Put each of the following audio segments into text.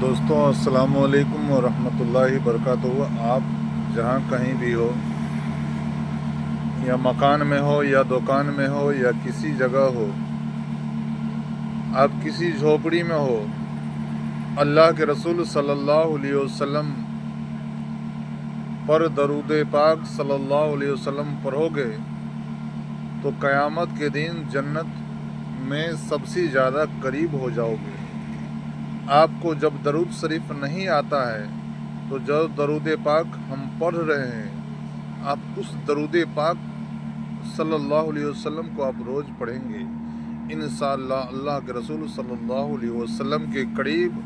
दोस्तों, अस्सलाम वालेकुम रहमतुल्लाहि बरकातुहू। आप जहाँ कहीं भी हो, या मकान में हो या दुकान में हो या किसी जगह हो, आप किसी झोपड़ी में हो, अल्लाह के रसूल सल्लल्लाहु अलैहि वसल्लम पर दरूद पाक सल्लल्लाहु अलैहि वसल्लम पढ़ोगे तो क़यामत के दिन जन्नत में सबसे ज़्यादा करीब हो जाओगे। आपको जब दरूद शरीफ नहीं आता है तो जो दरूद पाक हम पढ़ रहे हैं, आप उस दरूद पाक सल्लल्लाहु अलैहि वसल्लम को आप रोज़ पढ़ेंगे, इंशाअल्लाह अल्लाह के रसूल सल्लल्लाहु अलैहि वसल्लम के करीब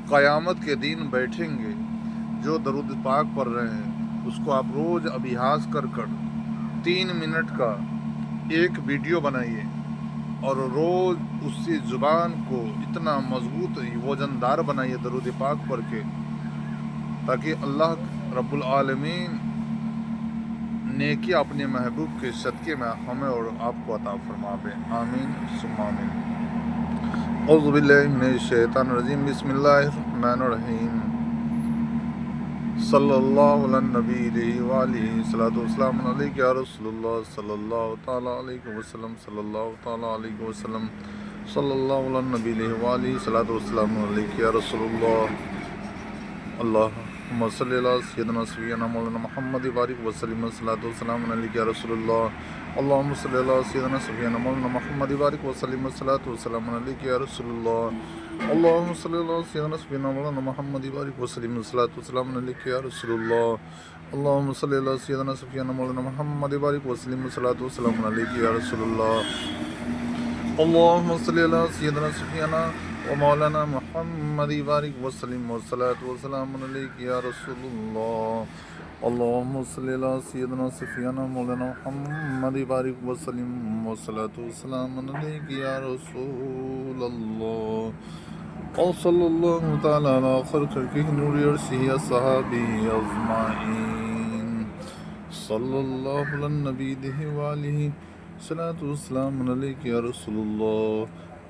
क़यामत के दिन बैठेंगे। जो दरूद पाक पढ़ रहे हैं उसको आप रोज़ अभ्यास कर कर 3 मिनट का एक वीडियो बनाइए और रोज़ उससे ज़ुबान को इतना मजबूत वजनदार बनाइए दरूद पाक पढ़ के, ताकि अल्लाह रब्बुल आलमीन नेकी अपने महबूब के सदक़े में हमें और आपको अता फरमावे। आमीन सुम्मा आमीन। औज़ु बिल्लाहि मिनश शैतानिर रजीम। बिस्मिल्लाहिर रहमानिर रहीम। सल्लल्लाहु अलैहि नबी व आलिहि सलातु वस्सलामु अलैका या रसूलुल्लाह सल्लल्लाहु तआला अलैहि वसल्लम सल्लल्लाहु तआला अलैहि वसल्लम सल्लल्लाहु अलैहि नबी व आलिहि सलातु वस्सलामु अलैका या रसूलुल्लाह। अल्लाहुम्मा सल्लि अला सय्यिदिना सय्यिदिना मौलाना मुहम्मद बारिक वसल्लम सलातु वस्सलामु अलैका या रसूलुल्लाह। अल्लाहुम्मा सल्लि अला सय्यिदिना सय्यिदिना मौलाना मुहम्मद बारिक वसल्लम सलातु वस्सलामु अलैका या रसूलुल्लाह। अल्लाहुम्मा सल्लि अला सय्यिदिना सय्यिदिना मौलाना मुहम्मद बारिक वसल्लम सलातु वस्सलामु अलैका या रसूलुल्लाह। अल्लाहुम्मा सल्लि अला सय्यिदिना सय्यिदिना मौलाना मुहम्मद बारिक वसल्लम सलातु वस्सलामु अलैका या रसूलुल्लाह। अल्लाहुम्मा सल्लि अला सय्यिदिना सय्यिदिना व मौलाना मुहम्मद बारिक वसल्लम वस्सलातु वस्सलामु अलैका या रसूलुल्लाह। अल्लाहुम्मा सल्लि अला सय्यिदिना सय्यिदिना मौलाना मुहम्मद बारिक वसल्लम वस्सलातु वस्सलामु अलैका या रसूलुल्लाह। और सल्लल्लाहु तआला अला खैर खल्किही नूरि अर्शिही अस्सहाबी अजमाइन। सल्लल्लाहु अला नबी व आलिहि सलातु वस्सलामु अलैका या रसूलुल्लाह।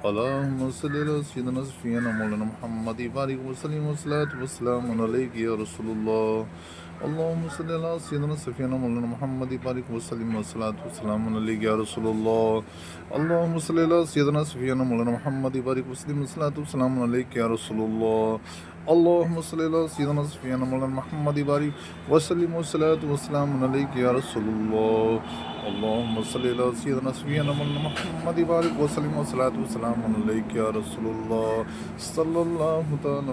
अल्लाहुम्मा सल्लि अला सय्यिदिना सय्यिदिना मौलाना मुहम्मद बारिक वसल्लम वस्सलातु वस्सलामु अलैका या रसूलुल्लाह। अल्लाहुम्मा सल्लि अला सय्यिदिना सय्यिदिना मौलाना मुहम्मद बारिक वसल्लम वस्सलातु वस्सलामु अलैका या रसूलुल्लाह। अल्लाहुम्मा सल्लि अला सय्यिदिना सय्यिदिना मौलाना मुहम्मद बारिक वसल्लम वस्सलातु वस्सलामु अलैका या रसूलुल्लाह। अल्लाहुम्मा सल्लि अला सय्यिदिना सय्यिदिना मौलाना मुहम्मद बारिक वसल्लम वस्सलातु वस्सलामु अलैका या रसूलुल्लाह। अल्लाहुम्मा सल्लि अला सय्यिदिना सय्यिदिना मौलाना मुहम्मद बारिक वसल्लम वस्सलातु वस्सलामु अलैका या रसूलुल्लाह सल्लल्लाहु तआला।